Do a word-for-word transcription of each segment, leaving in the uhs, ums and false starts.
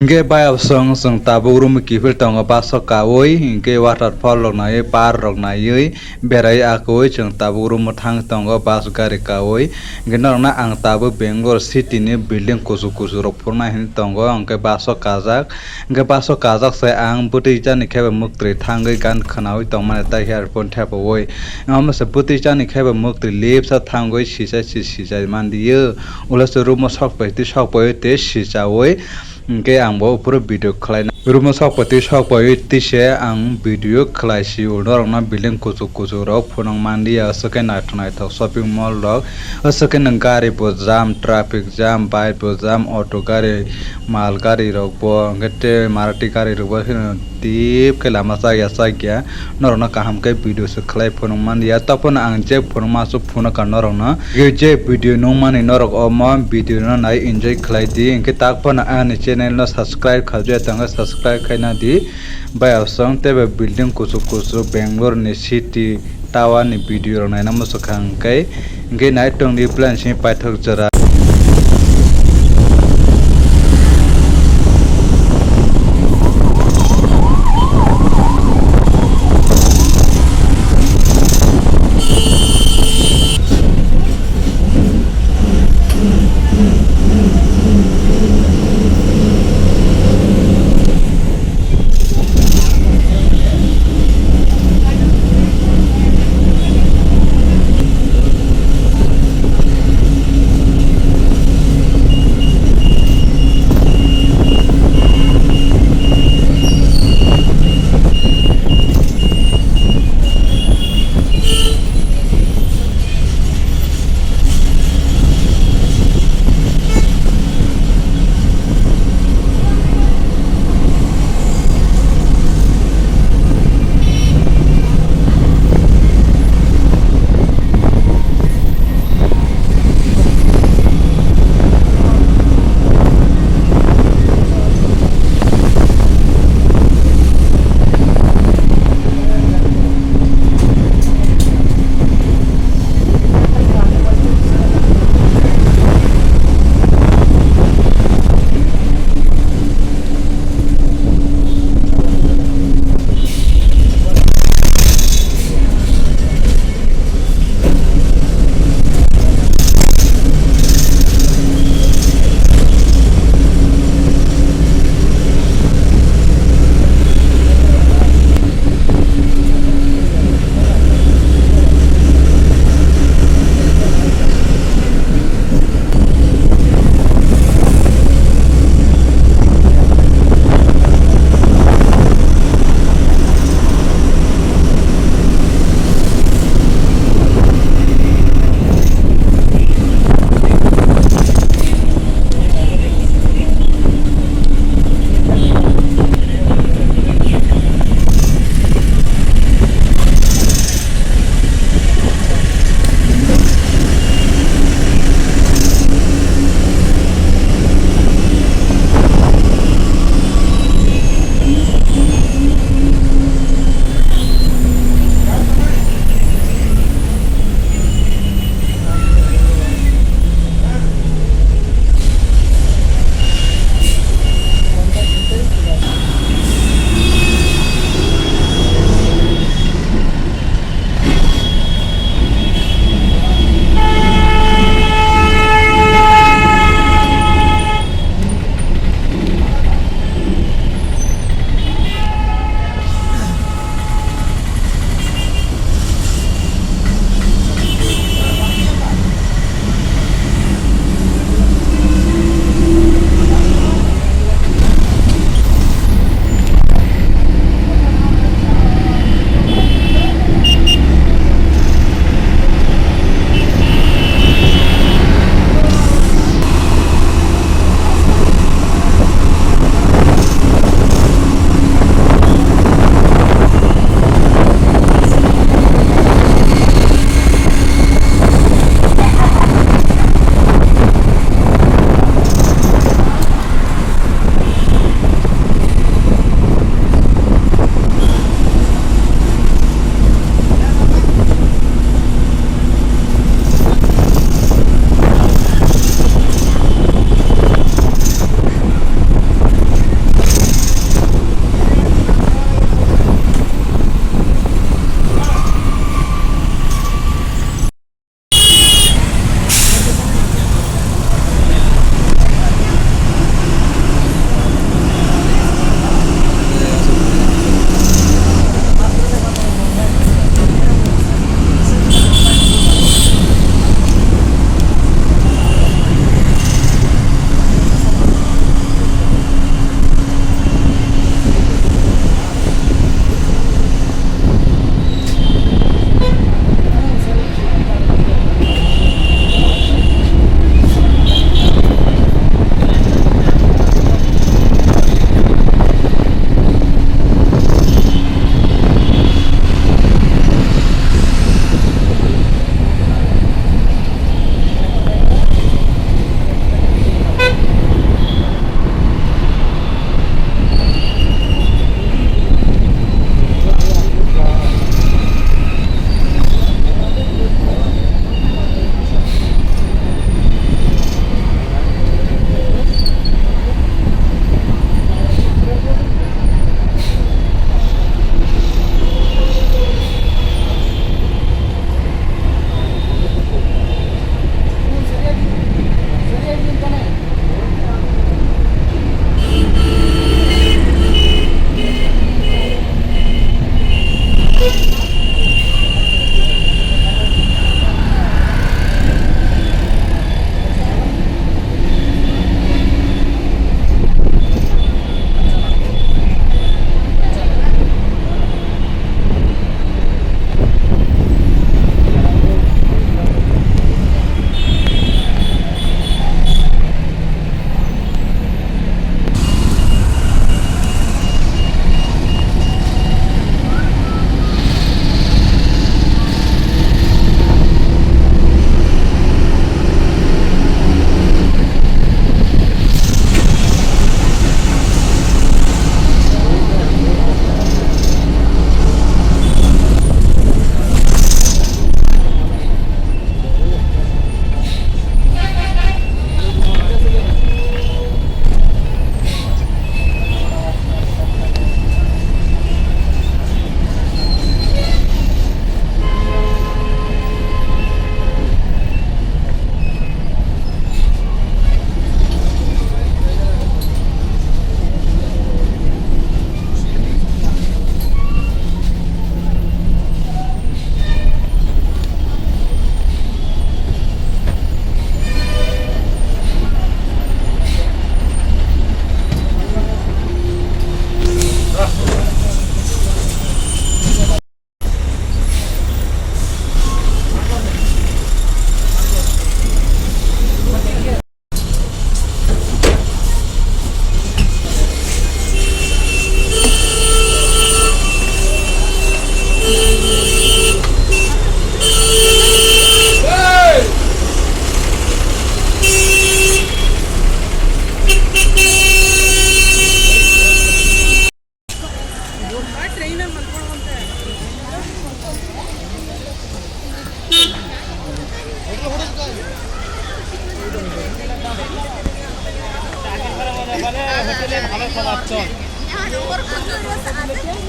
Hingke bayapsong chwng tabuk room kiphil tongo bus o kaui, hingke waterfall rok naiwi, park rok naiwi, berai akwui chwng tabuk room o thang tongo bus gari kaui. Hingke norokno ang tabuk Bangalore city ni building kuchuk kuchuk rok phunukna hinwi tongo, hingke bus o kajak. Hingke bus o kajak se ang bwtwi jani khe bai mwktwi thangwi gan khwnaui tongmani tai earphone thepaui. Omo se bwtwi jani khe bai mwktwi lips o thangwi sisai si sisai manliyo. Ulo se room o sok pai twi sok pai tei sichaui. Hingke ang bo uphuru video khlaina. Room o sok pai twi sok pai twi se ang video khlai si ulo norokno building kuchuk kuchuk rok phunuk manliya. Aswk khe naithok naithok shopping mall rok. Aswk khe nwng gari bo jam, traffic jam, bike bo jam, auto gari, mal gari rok bo, hwnkhe tei Maruti gari rok bo phano tip khe lama chakya chakya. Norokno kaham khe video se khlai phunuk manliya, tei phano ang je phunukma aswk phunukha norokno. Je video nukmani norok omo video no nai enjoy khlai di, hwnkhe tak phano ani channel no subscribe khaijak tongkha, subscribe khaina di. Bayapsong tei bai building kuchuk kuchuk Bangalore ni city tower ni video rok naina muchukha hwnkhe. Hingke nai tongdi plan simi paithak jora.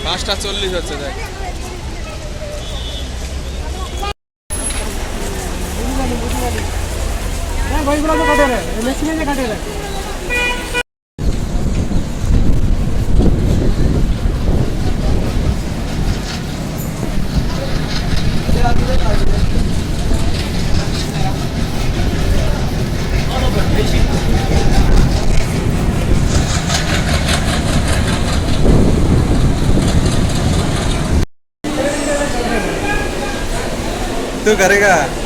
পাঁচটা চল্লিশ হচ্ছে, দেখ। तू करेगा?